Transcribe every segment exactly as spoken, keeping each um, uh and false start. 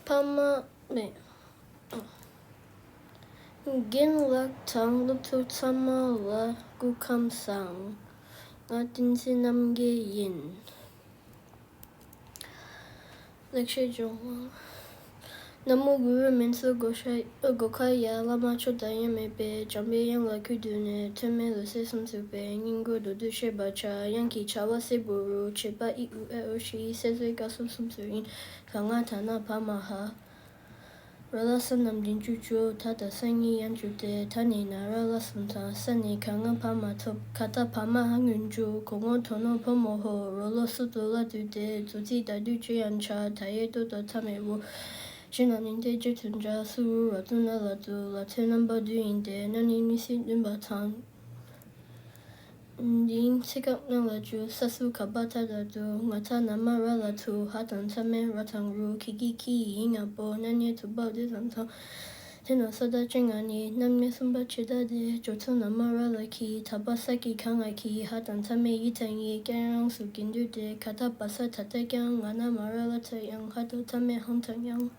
ཕ་མ་མེད། རྒན་ལགས་དང་སློབ་ཕྲུག་ཚང་མ་ལ་སྐུ་ཁམས་བཟང་། ང་བསྟན་འཛིན་རྣམ་རྒྱལ་ཡིན། ལེགས་བཤད་ལྗོན་དབང་། ན་མོ་གུ་རུ་མིང་གསོལ་སྒོ་ཤ- སྒོ་ཁ་ཡ། བླ་མ་མཆོག་དང་མཉམ་མེད་པའི། འཇམ་པའི་དབྱངས་ལ་གུས་བཏུད་ནས། ཐོགས་མེད་འོད་ཟེར་གསུམ་འཛུགས་པའི། སྙིང་པོ་མདོར་བསྡུས་བཤད་པར་བྱ། དབྱངས་ཀྱི་བྱ་བ་སྲིད་པ་རུ། བྱེད་པ་ཨི་ཨུ་ཨེ་ཨོ་བཞི། སྲོལ་རྒྱུན་སྐབས་སུ་གསུམ་ཚུལ་ཡིན། ག་ང་ད་ན་བ་མ་ཧ། ར་ལ་ས་རྣམས་འབྲིང་བཅུ་བཅུ། ད་དང་ས་གཉིས་ཡན་བཅུ་སྟེ། ད་ནི་ན་ར་ལ་གསུམ་དང་། ས་ནི་ག་ང་བ་མ་ཐོབ། ག་ད་བ་མ་ཧ་སྔོན་འཇུག་གོ་ངོ་དོ་ནོ་ཕོ་མོ་ཧོ། རོ་ལོ་སུ་དོ་ལ་དུ་སྟེ། རྫོགས་ཚིག་ད་དུས་ཅི་ཡང་བྱ། ད་ཡེ་ཏོ་ཏོ་ཐ་མེ་བོ། ཞེ་ན་ནི་ཏེ་ཇེ་ཐུན་འཇའ། སུ་རུ་ར་ཏུ་ན་ལ་ཏུ། ལ་ཐོས་རྣམ་པ་བདུན་ཡིན་ཏེ། ན་ནི་མི་སྲིད་བདུན་པ་དང་། འདིང་ཚེ་སྐབས་སྔ་ལ་བཅུ། ས་སུ་ག་བ་ད་ད་དུ། ང་ད་ན་མ་ར་ལ་ཐུ། ཧ་དང་ཐ་མེ་ར་དང་རུ། ཁི་ཀི་ཁི་ཡིན་ང་པོ། ན་ནི་ཐུ་བ་དེ་དང་དང་། དེ་ན་ས་ད་ཅི་ང་ནི། རྣམ་ངེས་གསུམ་པ་ཇི་ད་དེ། ཇོ་ཐུ་ན་མ་ར་ལ་ཁི། ད་བ་ས་ཀི་ག་ང་ཁི། ཧ་དང་ཐ་མེ་ཡི་ད་ཡི། ཀྱང་རང་སུ་གིན་དུ་དེ། ག་ད་བ་ས་ད་ད་ཀྱང་། ང་ན་མ་ར་ལ་ད་ཡང་། ཧ་དང་ཐ་མེ་ཧང་ད་ཡང་།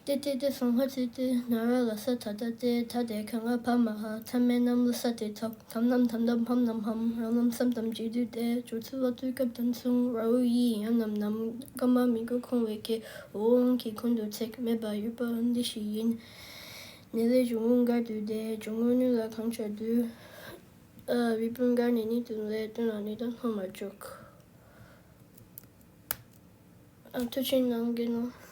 ཏེ་ཏེ་ཏེ་སོང་ཧ་ཏེ་ཏེ། ན་ར་ལ་ས་ད་ད་ཏེ། ད་དེ་ག་ང་བ་མ་ཧ། ཐ་མེ་རྣམས་ལ་ས་ཏེ་ཐོབ། དམ་རྣམས་དམ་དམ་ཕམ་རྣམས་ཕམ། རང་རྣམས་སམ་དམ་བྱེད་དུས་ཏེ། ཇོ་ཚུ་ལ་ཏུ་སྐབས་དང་མཚུངས། ར་འུ་ཡི་ཡང་རྣམས་རྣམས། ཀ་མ་མི་གོ་ཁོང་བའི་ཁེ། འོ་འང་གི་ཁོང་དུ་ཚེག་མེད་པ་ཡོད་པ་འདི་ཞིག་ཡིན། ནི་ལས་འཇུག་ངོ་འགར་དུས་ཏེ། འཇུག་ངོ་ནུས་ལ་གང་ཆ་དུས། ཨ་བི་པུན་འགར་ནི་ནི་དུ་ལས་དོན་ལ་ནི་དང་སྣང་མ་བཅུག་ཨ་ཐུགས་ཆེན་གནང་གི་ནོ།